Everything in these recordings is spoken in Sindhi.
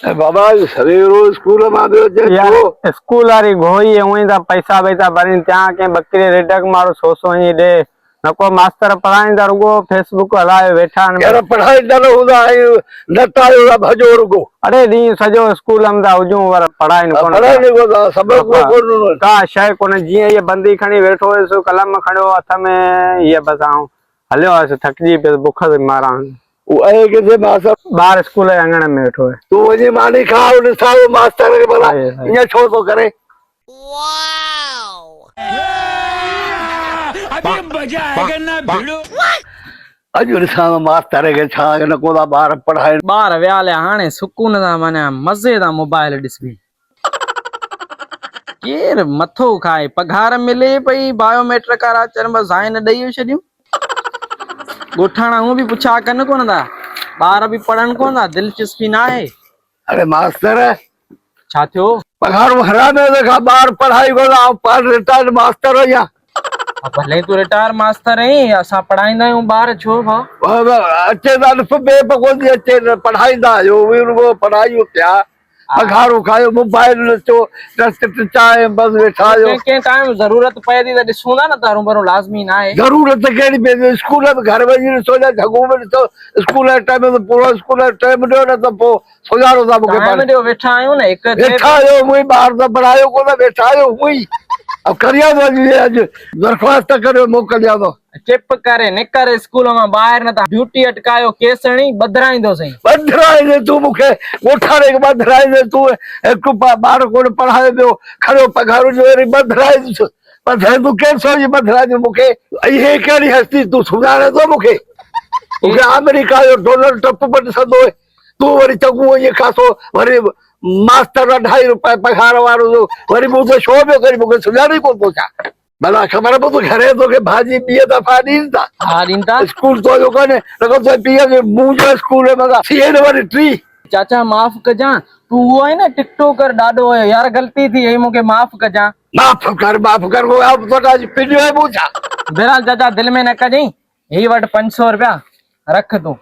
بابا سويرو اسڪول مان پيو اچي يار ڇو؟ اسڪول واري گهوئي اونئين ٿا پئسا ٻئسا ڀرين تيان ڪنهن ٻڪري ريڍڪ مارو سو سو وڃي ڏي نه ڪو ماستر پڙهائين ٿا رڳو فيس بڪ هلايو ويٺا آهن يار پڙهائيندا نه هوندا ۽ نٽايو ٿا ڀڄو رڳو. اڙي ڏينهن سڄو اسڪول م ٿا هجون پر پڙهائين ڪونه ٿا. پڙهائين ڪونه ٿا سبق به ڪونه ڏنو. ڪا شيء ڪونه جيئن هيء بندي کڻي ويٺو هيس قلم کڻيو هٿ ۾ هيء بس آئون هليو آيس ٿڪجي پيس بک ٿي ماران. هو اهي ڪٿي ماستر. ٻاهر اسڪول جي اڱڻ ۾ ويٺو آهي. تون وڃي ماني کاء هو ڏسان اهو ماستر کي ڀلا ائين ڇو ٿو ڪري. اڄ ڏسان ٿو ماستر کي ڇا نه ڪو ٿا ٻار پڙهائين. ٻار ويا هليا هاڻي سڪون سان معنيٰ مزي سان موبائل ڏسبي. ڪير مٿو کائي پگهار ملي پئي بايو ميٽرڪ وارا اچن بس سائن ڏئي ڇڏيون ڳوٺاڻا هون به پڇا ڪن ڪونه ٿا ٻار به پڙهن ڪونه ٿا دلچسپي ناهي. اڙي ماستر ڇا ٿيو؟ پگهارون حرام آهن کان ٻار پڙهائي ڪونه آئون پاڻ رٽائرڊ ماستر آهيان. ڀلي تون رٽائر ماستر آهين اسان پڙهائيندا آهيون ٻار ڇو ڀاء؟ اچي ته الف بي به ڪونه ٿي اچي پڙهائيندا آهيو اهي رڳو پڙهايون پيا پگهارون کايو موبائل ڏسو ٽچ ٽچائي بس ويٺا آهيو. ڪنهن ڪنهن ٽائيم ضرورت پئي ٿي ته ڏسون ٿا نه ته هروڀرو لازمي ناهي. ضرورت ڪهڙي پئي ٿي اسڪول ۾ گهر وڃي ڏسو يا جهڳو ۾ ڏسو اسڪول جي ٽائيم ۾ پورو اسڪول جو ٽائيم ڏيو نه ته پوء سڃاڻو ٿا مونکي ٽائيم ڏيو ويٺا آهيون نه هڪ ويٺا آهيو مون ٻار ته پڙهايو ڪونه ويٺا آهيو هونئن ئي ڪريان ٿو اڄ اڄ درخواست ڪريو موڪليان ٿو. چپ ڪري نڪر اسڪول مان ٻاهر نه ته ڊيوٽي اٽڪايو ڪيس هڻي ٻڌرائيندوسين. ٻڌرائيندين تون مون کي ڳوٺاڻي کي ٻڌرائيندين تون هڪ ٻار ڪونه پڙهايو ٻيو کڻيو پگهارون ڏيو وري ٻڌرائيندس ٻڌرائين تون ڪنهن سو جي ٻڌرائيندين مون کي. اهي ڪهڙي هستي تون سڃاڻين ٿو مون کي مون کي آمريڪا جو ڊونلڊ ٽرمپ به ڏسندو هئي تون وري چڱو ائين خاصو وري ماستر اڍائي روپيا پگهار وارو وري مون تي شو پيو ڪرين مون کي سڃاڻين ڪونه ٿو ڇا. ڀلا خبر اٿو ته گهري توکي ڀاڄي ٻيء دفعا ڏين ٿا. ها ڏين ٿا. اسڪول تو جو ڪونهي رڳو تنهنجي پيء کي منهنجو اسڪول ۾ مگا سي اين وري ٽي. چاچا معاف ڪجان تون اهو آهين نه ٽڪ ٽوڪر ڏاڏو هيو يار غلطي ٿي وئي مونکي معاف ڪجان. معاف ڪر معاف ڪر ڪو آئون توکان اڄ پنيو آهي مون ڇا. بهرحال چاچا دل ۾ نه ڪجئين هي وٺ 500 رپيا رک تون.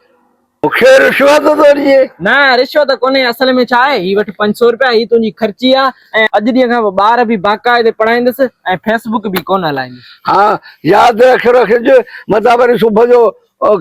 مون کي رشوت ٿو ڏئين؟ نه رشوت ڪونهي اصل ۾ ڇا آهي هي وٺ 500 رپيا هي تنهنجي خرچي آ ۽ اڄ ڏينهن کان پوء ٻار به باقاعدي پڙهائيندس ۽ فيس بڪ به ڪونه هلائيندس. ها ياد رک رکج متان وري صبح جو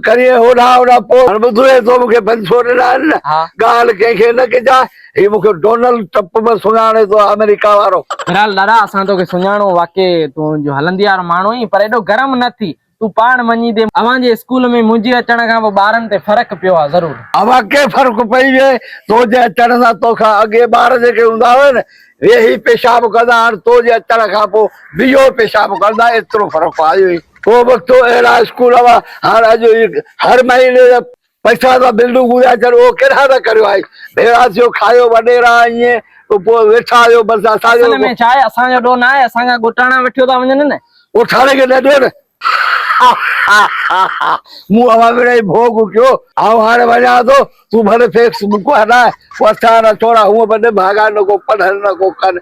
ڪرين هوڏانهن هوڏانهن پوء هاڻ ٻڌو اهي تو مون کي 500 ڏنا آهن نه ڳالهه ڪنهن کي نه ڪجانء هي مون کي ڊونلڊ ٽرمپ به سڃاڻي ٿو آمريڪا وارو. بهرحال ڏاڏا اسان توکي سڃاڻون واقعي تون جو هلندي وارو ماڻهو آهين پر ايڏو گرم نه ٿي تون پاڻ مڃيندين اوهان جي اسڪول ۾ منهنجي اچڻ کان پوء ٻارن تي فرق پيو آ ضرور. واقعي فرق پئي ويو تو جي اچڻ سان توکان اڳي ٻار جيڪي هوندا هئا نه ويهي پيشاب ڪندا هاڻ تو جي اچڻ کان پوء بيهو پيشاب ڪندا ايترو فرق آيو ئي ڪو وقت اهڙا اسڪول هئا هاڻ اڄ هر مهيني جا پئسا ٿا بلڊنگ گهريا اچن اهو ڪيڏانهن ٿا ڪريو آهي ڀيڙا ٿيو کايو وڏيرا ائين پوء ويٺا آهيو بس اسان جو اصل ۾ ڇا آهي اسان جو ڏوهه ناهي اسان کان ڳوٺاڻا وٺيو ٿا وڃن نه. ڳوٺاڻي کي نه ڏيو نه. مون اوهان وڙهي ڀوڳ ڪيو. آئون هاڻي وڃان ٿو تون ڀلي فيس بڪ هلاء پوء اسان نه ڇوڙا هونء به نڀاڳا نه ڪو پڙهن نه ڪو ڪن.